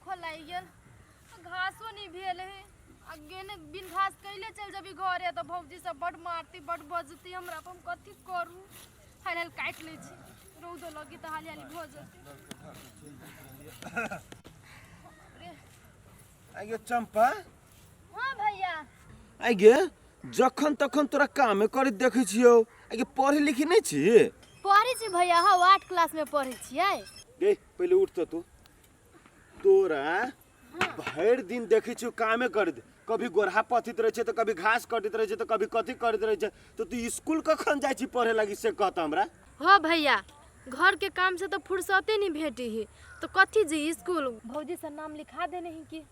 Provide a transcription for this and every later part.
भूखो लागि गेल आ घासो नहि भेल है आ गेने बिन घास कैले चलि जेबी घरे तऽ भौजी सब बड मारती बड बजती हमरा पर हम कथी करू हाल हाल काटि लै छी रौदो लगी तऽ हाली हाली भऽ जेतै। रे। आइ गे चंपा। हाँ भैया। आइ गे जखन तखन तोरा कामे करैत देखै छियौ, आइ गे पढ़ै लिखै नहि छी? पढ़ै छी भैया, हँ 8 क्लास में पढ़ै छियै। गे पहिले उठ तऽ तू, तोरा भरि दिन देखै छियौ कामे करैत, कभी गोरहा पथित रहै छै तऽ कभी घास कटैत रहै छै तऽ कभी कथी करैत रहै छै, तऽ तू स्कूल कखन जाइ छी पढ़े लागी से कहत हमरा? हाँ भैया, घर के काम से तो फुर्सते नहीं भेटी है तो कथी जी स्कूल, भौजी से नाम लिखा देने ही की।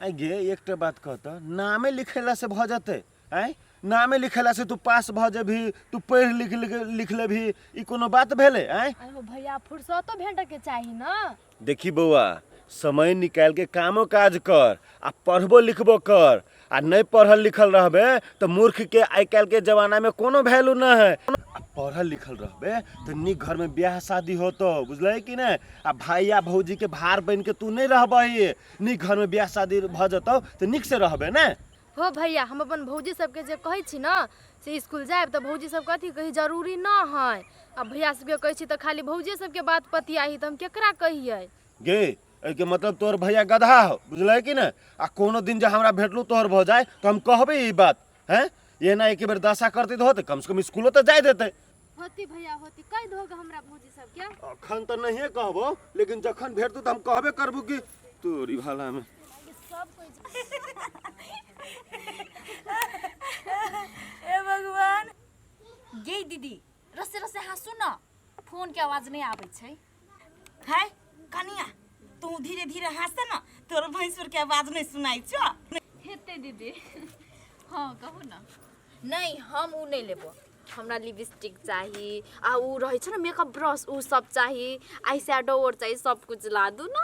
आइ गे एकटा बात कहत, नामे लिखेला से भऽ जेतै? आँय नामे लिखेला से तू पास भऽ जेबही, तू पढ़ि लिख लिख लिख लेबही, ई कोनो बात भेलै? आँय अरे भैया, फुर्सतो भेटऽ के चाही ना। देखी बौआ, समय निकालि के कामो काज कर आ पढ़बो लिखबो कर, आ नहि पढ़ल लिखल रहबे तऽ मूर्ख के आइ काल्हि के जमाना में कोनो वैल्यू न है। आ पढ़ल लिखल रहबे तऽ नीक घर में ब्याह शादी होतो, बुझलै कि नहि? आ भाई आ भौजी के भार बनि के तू नहि रहबही, नीक घर में ब्याह शादी भऽ जेतौ तऽ नीक से रहबे ने। हो भैया, हम अपन भौजी सबके जे कहै छी ने से स्कूल जायब तऽ भौजी सब कथी कही जरूरी न है, आ भैया सबके कहै छी तऽ खाली भौजी सबके बात पतियाही, तऽ हम केकरा कहियै? गे एहिके मतलब तोहर भैया गधा हो, बुझलै कि नहि? आ कोनो दिन जे हमरा भेटलू तोहर भऽ जाय तऽ हम कहबै ई बात, हैं एना एक बेर दशा करते तऽ होतै, कम से कम स्कूलो तऽ जाय देतै। होती भैया होती, कहि दहोगे हमरा भौजी सबके? अखन तऽ नहिए कहबो, लेकिन जखन भेटतौ तऽ हम कहबे करबू कि तोरी भाला में। सब कोइ ए भगवान। गे दीदी, रसे रसे हँसू न, फोन के आवाज नहीं आबै छै। है कनिया, तू धीरे धीरे हँस न, तोर भैंसुर के आवाज नहीं सुनाई छो। हेतै दीदी। हाँ कहू न। नहीं हम उ नहीं लेबो, हमरा लिपस्टिक चाही आ उ रहै छै न मेकअप ब्रश, उ सब चाही, आई शैडो और चाही, सब कुछ ला दू न।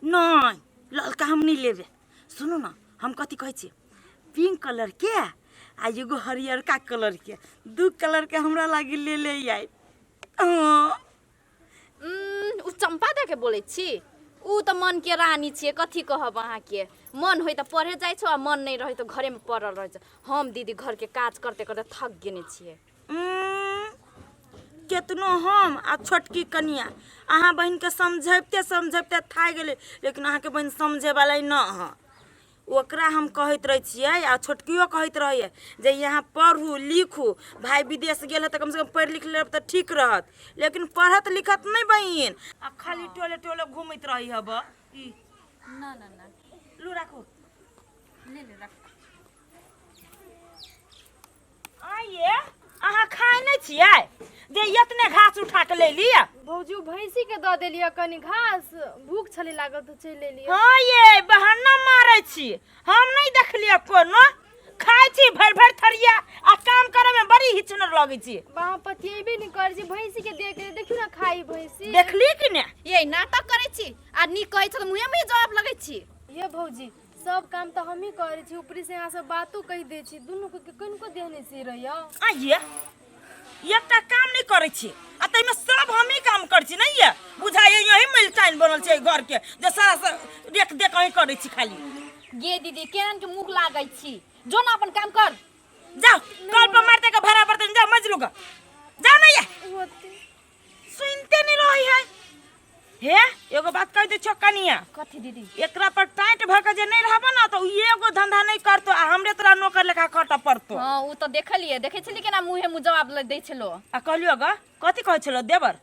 नहीं ललका हम नहीं लेबे। सुनू न, हम कथी कहै छी, पिंक कलर के आ एगो हरियरका कलर के, दू कलर के हमरा लागी ले ले आइ। हाँ। उ चंपा दे के बोलै छी, उ तऽ मन के रानी छियै, कथी कहब अहाँके, मन होइ तऽ पढ़े जाइ छौ आ मन नहीं रहै तऽ घरे में पड़ल रहै छौ। हम दीदी घर के काज करते करते थक गेने छियै। केतनो हम आ छोटकी कनिया अहाँ बहिनके समझबिते समझबिते थाकि गेलै, लेकिन अहाँके बहिन समझैवला न हँ। ओकरा हम कहैत रहै छियै आ छोटकियो कहैत रहैए जे यहाँ पढ़ू लिखू, भाय विदेश गेल है तऽ कमसँ कम पढ़ि लिख लेब तऽ ठीक रहत, लेकिन पढ़त लिखत नहि बहिन, आ खाली टोले टोले घूमैत रहै हब। ई ना ना ना लू राखू, ले ले रख। आइए अहाँ खाय नहि छियै जे एतने घास उठा के ले लिअ? भौजी भैंसी के दऽ देलियै कनि घास, भूख छलै लागल तऽ चलि एलियै। हाँ ये बहाना मारै छी, हम नहि देखलियै कोनो, खाय छी भरि भरि थरिया आ काम करे में बड़ी हिचनर लगै छी। बाह पतियेबे नहि करै छी, भैंसी के देख देखियौ ने खाई भैंसी। देखली कि ने? ये नाटक करै छी आ नीक कहै छ तऽ मुँहे मुँहे जवाब लगै छी। ये भौजी सब काम तऽ हमही करै छी, ऊपरी से यहाँ सब बातो कहि दै छी, दुनू के कनिको देह नहि सिरैया। आइए एकटा काम नहि करै छी आ ताहिमे सब हमही काम करै छी। नहीं ये बुझाइए यही मलिकाइन बनल छै घर के जे सारा देख देख अहीं करै छी खाली। गे दीदी केहन के मुख लागै छी, जो ना अपन काम कर। जाओ कल पर मारते के भरा बर्तन, जाओ मजलू का जाओ ना। ये सुनते नहीं रही है। हे एगो बात कह दे छो कनिया। कथी दीदी? एकरा पर टाइट भ के जे नहीं रहबो ना तो एगो धंधा नहीं करतो आ हमरे तोरा नौकर लेखा खटऽ पड़तो। हाँ उ तो देखलिए, देखै छली केना मुहे मुह जवाब ले दै छलो। आ कहलियो ग कथी कहै छलो देवर?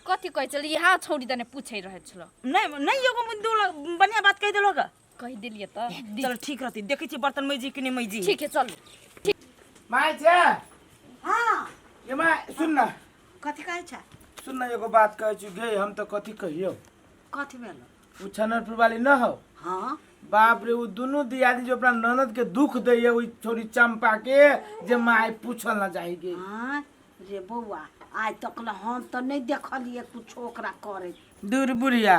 कथी कहै छली यहाँ छौड़ी दने पूछै रहै छलो। नहीं नहीं एगो मुद्दो बढ़िया बात कह देलो ग। कह देलिए त चलो ठीक रहती, देखै छी बर्तन मैजी कि नहीं मैजी। ठीक है चलू। My छे? हाँ। ये my सुन ना। कथी कहै छ? सुन ना एगो बात कहै छी गे, हम त कथी कहियो। कथी भेलो? उ छनरपुर वाली न हो? हाँ। बाप रे, उ दुनू दियादी जो अपना ननद के दुख दैया ओई छोरी चंपा के, जे माय पूछल ना जाही गे। हाँ रे बौआ, आइ तक ल हम त नहीं देखलिए कुछो ओकरा करे। दूर बुढ़िया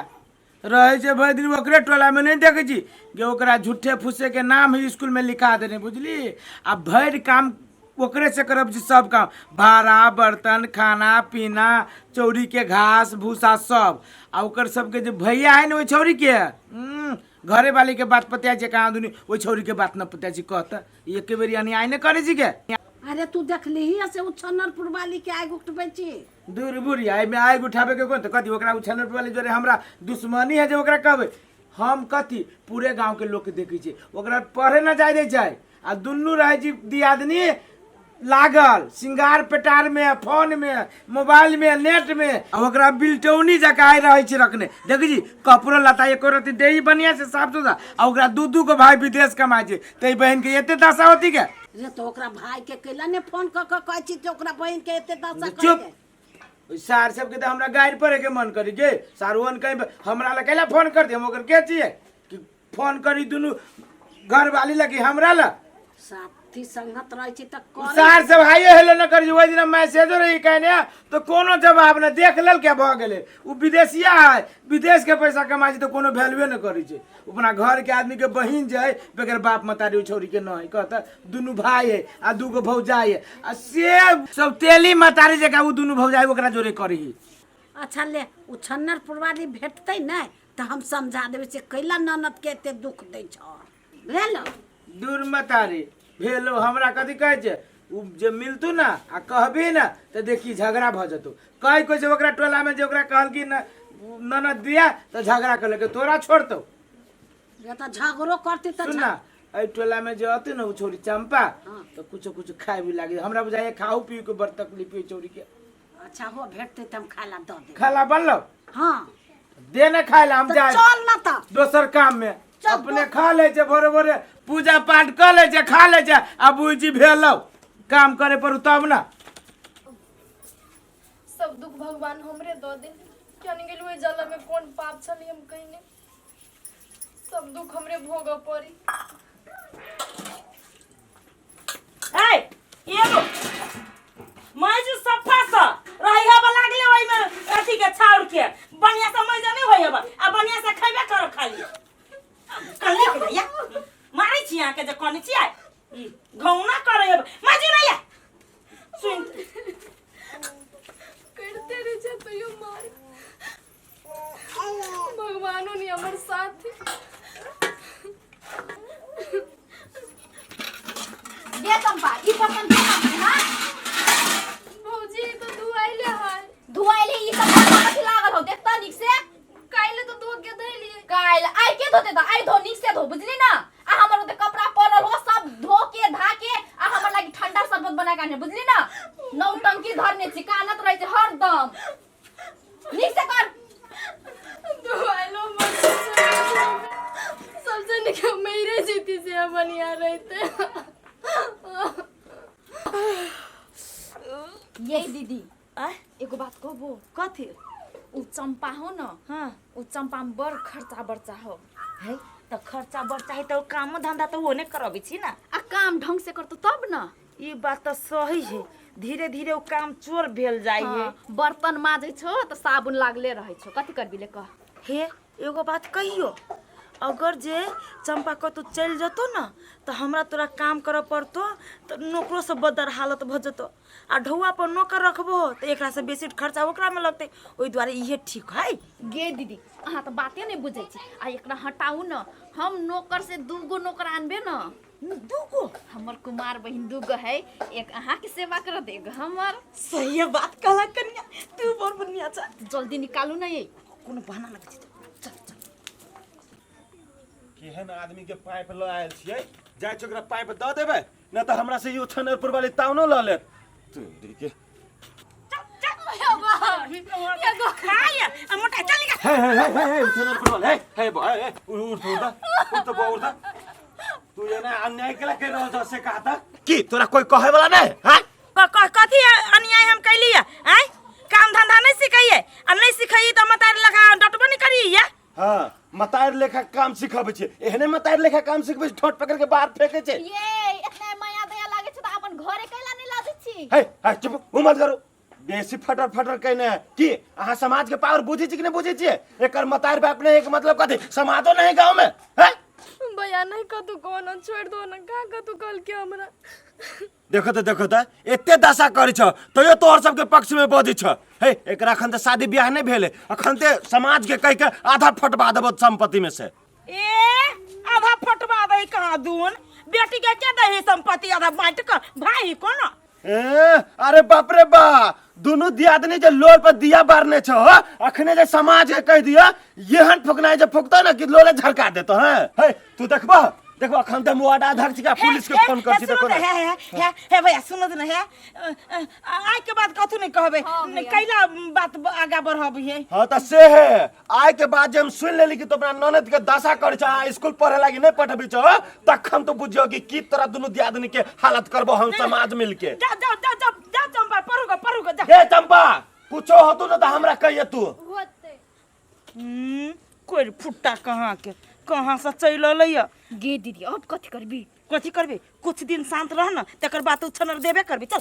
रहे छै भरि दिन ओकरे टोला में, नहीं देखे छी कि ओकरा झूठे फूसे के नाम ही स्कूल में लिखा देने बुझली, आ भरि काम ओकरे से करब जी सब काम, भाड़ा बर्तन खाना पीना चौरी के घास भूसा सब। आ ओकर सबके जे भैया है ने ओहि छौरी के, घरे वाली के बात पतिया छै कहाँ दुनी, ओहि छौरी के बात न पतिया छै। कहत एके बेरी अन्याय ने करे छी के। अरे तू देखलिही से उ छन्नरपुर वाली के आगि उठबै छी? दूर बुढ़िया, एहिमे आगि उठाबे के कोन तऽ कथी? ओकरा उछानर वाली जोरे हमरा दुश्मनी है जे ओकरा कहबै हम? कथी पूरे गांव के लोग के देखै छियै, ओकरा पढ़े न जाय दै छै। आ दुनू रहै छी दियादनी लागल सिंगार पेटार में, फोन में, मोबाइल में, नेट में। आ ओकरा बिलटौनी जकाँ आइ रहै छै रखने, देखै छी कपड़ो लत्ता एको रत्ती देही बढ़िया से साफ सुथरा। आ ओकरा दू दू गो भाई विदेश कमाइ छै, तै बहिन के एते दशा होती के? रे तऽ ओकरा भाई के कैला ने फोन कऽ कऽ कहै छी जे ओकरा बहिन के एते दशा? चुप। करिके ओहि सार सबके तऽ हमरा गारि पड़े के मन करी गे। सारुअन कहीं हमरा लए कैला फोन कर दे? हम ओकर के छियै कि फोन करी दुनू घरवाली लए कि हमरा लए? साथी संगत रहै छी तऽ करै। सार सब हाइयो हेलो न करी। ओहि दिना मैसेजो रही कहने तऽ कोनो जवाब न देख लेल के भऽ गेलै। ओ विदेशिया है, विदेश के पैसा कमाइ छै तऽ कोनो वैल्यूए न करै छै अपना घर के आदमी के। बहिन जे है बगैर बाप मतारी ओ छौरी के न है। कहता दुनू भाई है आ दूगो भौजाई है, आ से सब तेली मतारी जकाँ ओ दुनू भौजाई ओकरा जोरे करही। अच्छा ले, ओ छन्नरपुर वाली भेटतै नहि तऽ हम समझा देबै से कैला ननद के एते दुख दै छौ, बुझल? दूर मतारी भेलो, हमरा कथी कहै छै? उ जे मिलतू ना आ कहबी ना तऽ देखी झगड़ा भऽ जेतौ। कहै कोइ छै ओकरा टोलामे जे ओकरा कहलकी न ननद दिया तऽ झगड़ा कर लेके तोरा छोड़तौ। रे तऽ झगड़ो करतै तऽ सुन ना, एहि टोलामे जे अतै ने ओ छौरी चंपा तऽ कुछो कुछो खाय भी लागे। हमरा बुझाइए खाओ पियो के बड़ तकलीफ होइ छौरी के। अच्छा हो, भेटतै तऽ हम खाय ला दऽ देबै। खाला बनलो? हाँ। दे ने खाय ला, हम तऽ जाय चल ना तऽ दोसर काम में। चल। अपने खा लै छै, भोरे भोरे पूजा पाठ कऽ लै छै, खा लै छै आ बुझी भेलौ काम करे पर तब ना। सब दुख भगवान हमरे दऽ दे। किया नहि गेलहुँ ओहि जलमे, कोन पाप छलै हम कहिने, सब दुख हमरे भोगऽ पड़ी। ए एगो मैजू सफा से रही हबा लागले ओइ में अथी के छाउर के बढ़िया से मैजा नहीं होई हबा आ बढ़िया से खैबे करब खाली। कल्ले के भैया मारै छी अहाँ के जे कने छी आइ घौना करे हबा मैजू नहीं या सुन। करते रहे छै तैयो मार, भगवानो नहीं हमर साथ। गे चंपा, ई बर्तन के माजतै? हां भौजी, ई तो धुआइले है। धुआइले? ई सब बर्तन कथी लागल हो? देखता नीक से। काल्हि तो धो के धैलिए। काल्हि आइ के धोते? त आइ धो, नीक से धो, बुझली ना? आ हमर ओते कपड़ा पड़ल हो, सब धो के धा के आ हमर लागी ठंडा शरबत बना के आने, बुझली ना? नौटंकी धरने छी, कानत रहै छै हरदम। नीक से कर। धुआइलो मत, सबसे नीक मेरे जीती से बढ़िया रहते। ये दीदी। आय? एगो बात कहबो? कथी? उ चंपा हो न। हाँ। उ चंपा में बड़ खर्चा बर्चा हो। है तऽ खर्चा बर्चा है तऽ कामो धंधा तऽ ओने करबै छी ना। आ काम ढंग से करतो तब न। ई बात तऽ सही है, धीरे धीरे ओ काम चोर भेल जाइ है। हाँ, बर्तन माजै छौ तऽ साबुन लागले रहै छौ, कथी करबी ले कह। हे एगो बात कहियो, अगर जे चंपा कतौ चलि जेतौ न तऽ हमरा तोरा काम करऽ पड़तो तऽ नौकरो से बदर हालत भऽ जेतौ। आ ढौआ पर नौकर रखबो तऽ एकरा से बेसी खर्चा ओकरा में लगतै, ओहि दुआरे इहे ठीक है। गे दीदी, अहाँ तऽ बाते नहि बुझै छी। आ एकरा हटाउ न, हम नौकर से दूगो नौकर आनबे न। दूगो? हमर कुमार बहिन दूगो है, एक अहाँके सेवा करत, एक हमर। सही बात कहला कनिया, तू बड़ बढ़िया छ। जल्दी निकालू न ये। कोनो बहाना लगै छै, चल चल। केहन आदमी के पाइप लऽ आयल छियै? जाइ छी ओकरा पाइप दऽ देबै, नहि तऽ हमरा से ई छनरपुर वाली तावनो लऽ लेत तोरी के। खाय आ मोटा चल निकल। हे हे हे हे हे, छनरपुर वाले, हे हे बा, हे उठ उठ उठ उठ त उठ। तू एना अन्याय केला कर रहल छ से कहता की तोरा कोई कहे वाला नहीं हां? कथी अन्याय हम कैली है? आय काम धंधा नहीं सिखैये आ नहीं सिखैये तऽ मतारी लगा डटबो नहीं करिये। हाँ, मतार लेखा काम सिखबै छै, एहने मतार लेखा काम सिखबै छै, ठोट पकड़ के बाहर फेंके छै। ये इतना माया दया लागे छै त अपन घरे कैला नहीं लाजै छी? हे हे, चुप, मुँह मत करू बेसी फटर फटर कहने है कि अहाँ समाज के पावर बुझै छी कि नहीं बुझै छियै? एकर मतार बाप नहीं एक मतलब कथी समाजो नहीं गाँव में है? भैया नहीं कतू कहना छोड़ दो ना का कतू कहलकै हमरा। देखो त, देखो त, एते दशा करै छ तैयो तोहर सबके पक्ष में बजै छ। हे, एकरा अखन त शादी बियाह नहीं भेलै, अखन ते समाज के कहि के आधा फटवा देबो संपत्ति में से। ए आधा फटवा दही कहाँ दून, बेटी के के दही संपत्ति आधा बांट के भाई कोना। ए, अरे बाप रे बा, दुनू दियादनी जे लोल पर दिया बारने छ हो, अखने जे समाज के कह दिया येहन फुकनाइ जे फुकतो ना कि लोले झरका देतो। हैं हे, तू देखबो देखबो अखन ते वार्ड अध्यक्ष के पुलिस के फोन कर छी। देखो ना। हे हे हे हे भैया सुनो न, हे आइ के बाद कथू नहीं कहबे, कैला बात आगा बढ़ब हे। हाँ त से है, आय के बाद जे हम सुन लेली कि तो अपना ननद के दशा करे छ, आ स्कूल पढ़े लागी नहीं पठबी छ, तखन तो बुझियो कि की तोरा दुनू दियादनी के हालत करबो हम समाज मिल के। जा जा जा जा जा चंपा, पढ़ू गो पढ़ू गो जा। ए चंपा, कुछो होतु न त हमरा कहिए तू। होते कोई फुट्टा कहाँ के कहाँ से चलि अलै। गे दीदी, अब कथी करबी? कथी करबे, कुछ दिन शांत रह न, तकर बाद तू छनर देबे करबी। चल